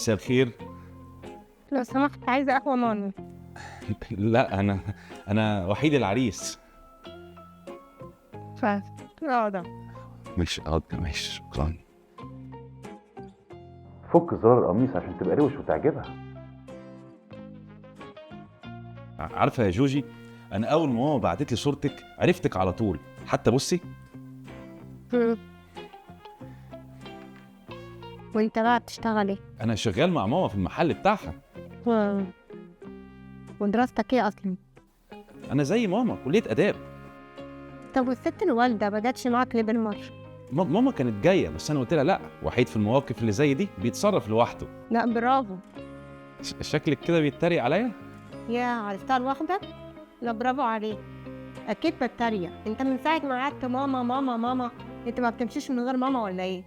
مساء الخير. لو سمحت عايزه قهوة ماما. لا انا وحيد العريس. ف ده مش ماشي، شكرا. فك زرار القميص عشان تبقى روش وتعجبها. عارفه يا جوجي، انا اول ما ماما بعتت لي صورتك عرفتك على طول. حتى بصي. وانت بقى بتشتغل ايه؟ انا شغال مع ماما في المحل بتاعها. ودراستك ايه اصلا؟ انا زي ماما، كليه اداب. طب والست الوالدة ما جاتش معاك ليه بالمرة؟ ماما كانت جاية بس انا قلت لها لا، وحيد في المواقف اللي زي دي بيتصرف لوحده. لا برافو. شكلك كده بيتريق عليا؟ يا عرفتها لوحدك؟ لا برافو عليك، اكيد بتريق. انت من ساعة ما قعدت ماما ماما ماما، انت ما بتمشيش من غير ماما ولا ايه؟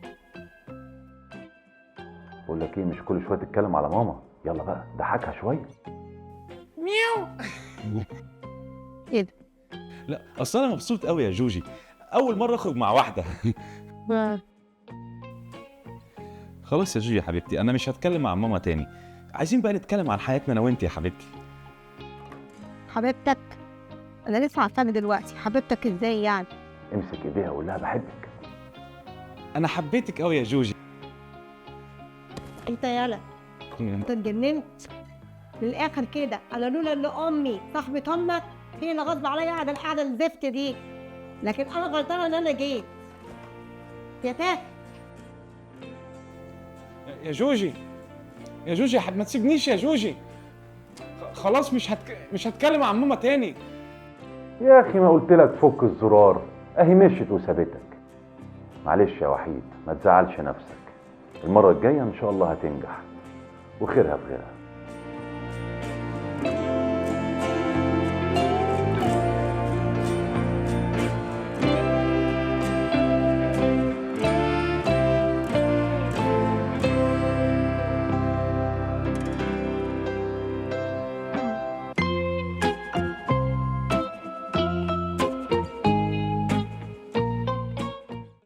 بقول لك ايه، مش كل شوية تتكلم على ماما. يلا بقى ضحكها شوية. مياو. ايه ده؟ لا اصل انا مبسوط قوي يا جوجي، اول مرة اخرج مع واحدة. خلاص يا جوجي يا حبيبتي، انا مش هتكلم مع ماما تاني. عايزين بقى نتكلم عن حياتنا انا وانت يا حبيبتي. حبيبتك؟ انا لسه عارفاك دلوقتي، حبيبتك ازاي يعني؟ امسك ايديها وقول لها بحبك. انا حبيتك قوي يا جوجي. انت يالا انت اتجننت من الاخر كده. انا لولا ان امي صاحبه امك هي اللي غصب عليا قاعدة القعدة الزفت دي، لكن انا غلطانة ان انا جيت. يا تاه يا جوجي، يا جوجي يا حبيبتي ما تسيبنيش يا جوجي. خلاص مش هتكلم عن ماما تاني. يا اخي ما قلت لك فك الزرار، اهي مشيت وسابتك. معلش يا وحيد، ما تزعلش نفسك، المرة الجاية ان شاء الله هتنجح وخيرها في غيرها.